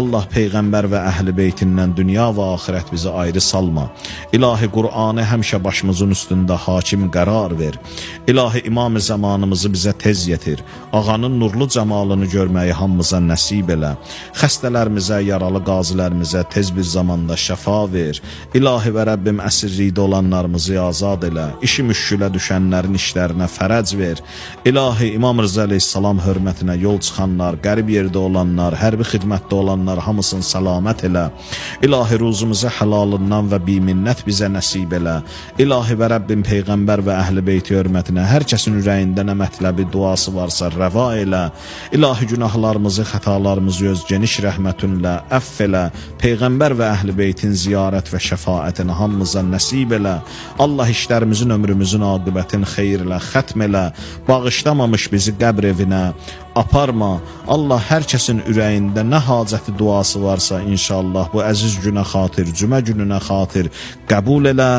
Allah peyğəmbər və əhli beytindən dünya və axirət bizi ayrı salma. İlahi Qur'anı həmişə başımızın üstündə hakim qərar ver. İlahi imam zamanımızı bizə tez yetir. Ağanın nurlu cəmalını görməyi hamımıza nəsib elə. Xəstələrimizə, yaralı qazilərimizə tez bir zamanda şəfa ver. İlahi və Rəbbim əsirlikdə olanlarımızı azad elə. İşi müşkülə düşənlərin işlərinə fərəc ver. İlahi İmam Rıza əleyhissalam hörmətinə yol çıxanlar, qərib yerdə olanlar, hərbi xidmətdə olanlar hamısını səlamət elə. İlahi ruzumuzu həlalından və biminnət bizə nəsib elə. İlahi və Rəbbim peyğəmbər və əhli beyti hörmətinə hər kəsin ürəyində nə mətləbi, duası varsa rəva elə. İlahi günahlarımızı, xətalarımızı öz geniş rəhmətinlə əfv elə. Peyğəmbər və əhli beytin ziyarət və şəfaətini hamımıza nəsib elə. Allah işlərimizin, ömrümüzün aqibətin xeyirlə xətm elə. Bağışlamamış bizi qəbr evinə aparma. Allah hər kəsin ürəyində nə hacəti duası varsa inşallah bu əziz günə xatir, cümə gününə xatir qəbul elə.